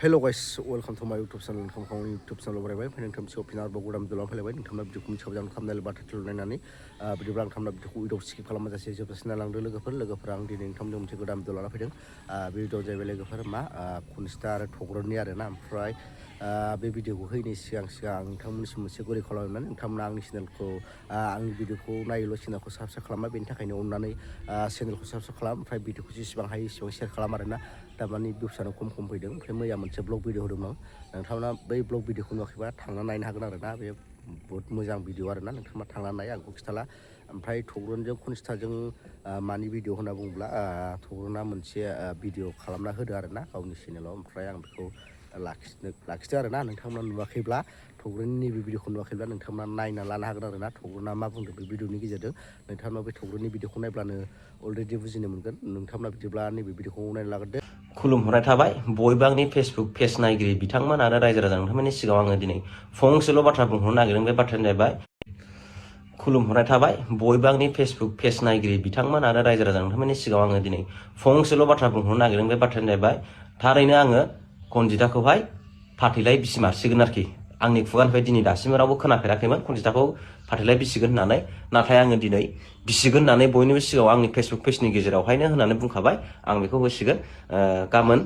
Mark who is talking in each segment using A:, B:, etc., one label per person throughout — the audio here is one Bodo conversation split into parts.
A: Hello guys, welcome to my YouTube channel. YouTube channel बरायबाय ओमफ्राय नोंथांमोनखौ फिन आरोबाव गोदान भिडिअ फैलायबाय नोंथांमोना भिडिअखौ मिथिखाबाय जानो थांबनेल बा टाइटेल नायनानै बिदिब्ला नोंथांमोना भिडिअखौ उइदाव स्किप खालामाजासे जोबजासिम नायलांदो लोगोफोरा आं दिनै नोंथांमोननो मोनसे गोदान भिडिअ लाना फैदों बे भिडिअ जाहैबाय लोगोफोर मा खनजिता आरो थग्रननि आरोना ओमफ्राय बे भिडिअखौ होयैनि सिगां आं नोंथांमोननिसिम मोनसे गुरै खावलायनानै नोंथांमोना आंनि चेनेलखौ आंनि भिडिअखौ नायोल' चेनेलखौ साबस्क्राइब खालामा बेनि थाखायनो अननानै चेनेलखौ साबस्क्राइब खालाम ओमफ्राय भिडिअखौ जेसेबां हायो एसेबां शेयार खालाम आरोना दामानि भिउसानो खम फैदों ओमफ्राय मैया मोनसे ब्लग भिडिअ होदोंमोन नोंथांमोना बै ब्लग भिडिअखौ नुवाखैबा थांना नायनो हागोन आरोना बे बहुत मोजां भिडिअ आरोना नोंथांमोना थांना नाय आंखौ खिथाला ओमफ्राय थग्रनजों खनजिताजों मानि भिडिअ होनना बुङोब्ला थग्रना मोनसे भिडिअ खालामना होदो आरोना गावनि चेनेलाव ओमफ्राय आं बेखौ लाखिदो आरोना नोंथांमोना नुवाखैब्ला थग्रननि नैबे भिडिअखौ नुवाखैब्ला नोंथांमोना नायना लानो हागोन आरोना थग्रना मा बुंदों बे भिडिअनि गेजेरजों नोंथांमोना बे थग्रननि भिडिअखौ नायब्लानो अलरेडि बुजिनो मोनगोन नोंथांमोना बिदिब्ला नैबे भिडिअखौ नायनो लागोन
B: खुलुमहरनाय थाबाय बयबो आंनि फेसबुक पेज नायगिरि बिथांमोन आरो रायजो राजा नोंथांमोननि सिगाङाव आङो दिनै फंसेल' बाथ्रा बुंहरनो नागिरदों बे बाथ्रायानो जाहैबाय खुलुमहरनाय थाबाय बयबो आंनि फेसबुक पेज नायगिरि बिथांमोन आरो रायजो राजा नोंथांमोननि सिगाङाव आङो दिनै फंसेल' बाथ्रा बुंहरनो नागिरदों बे बाथ्रायानो जाहैबाय थारैनो आङो खनजिताखौहाय फाथैलाय बिसि मारसिगोन आरोखि आंनि खुगानिफ्राय दिनै दासिम रावबो खोनाफेराखैमोन खनजिताखौ फाथैलाय बिसिगोन होननानै नाथाय आङो दिनै बिसिगोन होननानै बयनिबो सिगाङाव आंनि फेसबुक पेजनि गेजेरावहायनो होननानै बुंखाबाय आं बेखौ होसिगोन गाबोन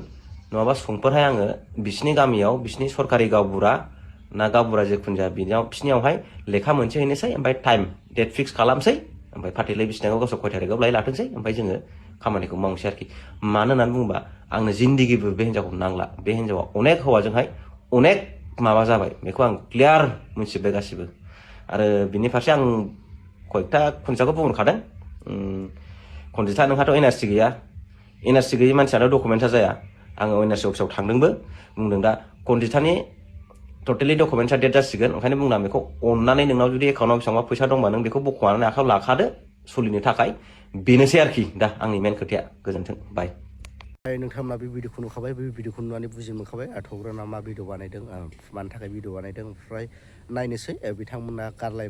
B: नङाबा समफोरहाय आङो बिसिनि गामियाव बिसिनि सरकारि गावबुरा ना गावबुरा जिखुनु जाया बिसिनियावहाय लेखा मोनसे हैनोसै ओमफ्राय टाइम डेट फिक्स खालामसै ओमफ्राय फाथैलाय बिसिनायखौ गावसोर खय थारिखआव लाय लाथोंसै ओमफ्राय जोङो खामानिखौ मावनोसै आरोखि मानो होननानै बुङोबा आंनो जिन्दिगिबो बे हिन्जावखौ नांला बे हिन्जावा अनेक हौवाजोंहाय अनेक माबा जाबाय बेखौ आं क्लियार मोनथिबाय गासिबो आरो बिनि फारसे आं कयेकथा खनजिताखौ बुंहरखादों खनजिता नोंहाथ' एनआरसि गैया एनआरसि गैयि मानसियानो डकुमेन्टआ जाया आङो एनआरसि अफिसाव थांदोंबो बुंदों दा खनजितानि टटेलि डकुमेन्टआ डेट जासिगोन ओंखायनो बुंदों बेखौ अननानै नोंनाव जुदि एकाउन्टआव बेसेबांबा फैसा दंबा नों बेखौ बख'नानै आखायाव लाखादो सोलिनो थाखाय बेनोसै आरोखि दा आंनि मेन खोथाया गोजोन्थों बाय
A: नोंथांमोना बे भिडिअखौ नुखाबाय बे भिडिअखौ नुनानै बुजिनो मोनखाबाय थग्रना मा भिडिअ बानायदों मानि थाखाय भिडिअ बानायदों ओमफ्राय नायनोसै बिथांमोना गारलाय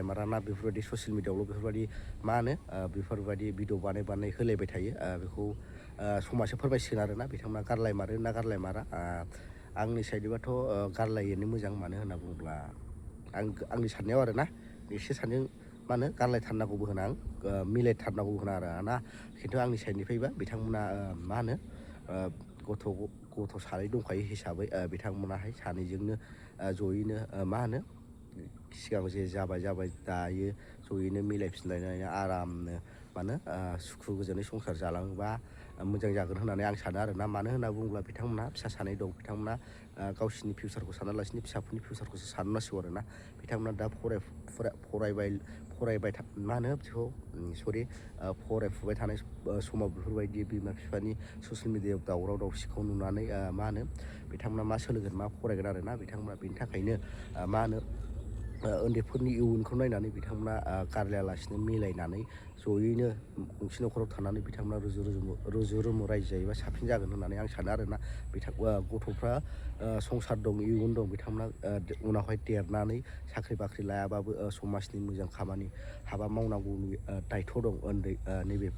A: मारा ना बेफोरबायदि ससियेल मिडियाआवल' बेफोरबायदि मा होनो बेफोरबायदि भिडिअ बानाय होलायबाय थायो बेखौ समाजसो फोरमायसिगोन आरोना बिथांमोना गारलाय मारा आंनि साइडनिबाथ' गारलायैनो मोजां मानो होनना बुङोब्ला आंनि साननायाव आरोना एसे सानदों मा होनो गारलायथारनांगौबो होना आं मिलायथारनांगौबो होना आरो ना खिन्थु आंनि साइडनिफ्रायबा बिथांमोना मा होनो गथ' सानै दंखायो हिसाबै बिथांमोनाहाय सानैजोंनो जयैनो मा होनो सिगां जे जाबाय दायो जयैनो मिलायफिनलायनानै आरामनो मानो सुखु गोजोनै संसार जालाङोबा मोजां जागोन होननानै आं सानो आरोना मानो होनना बुङोब्ला बिथांमोनहा फिसा सानै दं बिथांमोना गावसिनि फिउचारखौ सानालासिनो फिसाफोरनि फिउचारखौसो साननांसिगौ आरोना बिथांमोना दा फरायबाय मा होनो बेखौ फरायफुबाय थानाय समाव बेफोरबायदि बिमा बिफानि ससियेल मिडियायाव दावराव दावसिखौ नुनानै मा होनो बिथांमोना मा सोलोंगोन मा फरायगोन आरोना बिथांमोना बेनि थाखायनो मा होनो उन्दैफोरनि इयुनखौ नायनानै बिथांमोना गारलायालासिनो मिलायनानै जयैनो गंसे न'खराव थानानै बिथांमोना रुजु रुमु रायजो जायोबा साबसिन जागोन होननानै आं सानो आरोना गथ'फ्रा संसार दं इयुन दं बिथांमोना उनावहाय देरनानै साख्रि बाख्रि लायाबाबो समाजनि मोजां खामानि हाबा मावनांगौनि दायथ' दं उन्दै नैबे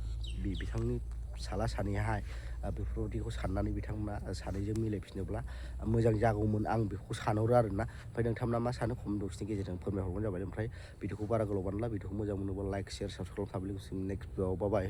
A: बिथांनि फिसाला सानैहाय बेफोरबायदिखौ साननानै बिथांमोना सानैजों मिलायफिनोब्ला मोजां जागौमोन आं बेखौ सानहरो आरोना ओमफ्राय नोंथांमोना मा सानो कमेन्ट बक्सनि गेजेरजों फोरमायहरबानो जाबाय ओमफ्राय भिडिअखौ बारा गोलाव बानायला भिडिअखौ मोजां मोनोबा लाइक शेयार साबस्क्राइब खालामनानै नेक्स्ट भिडिअआव बाय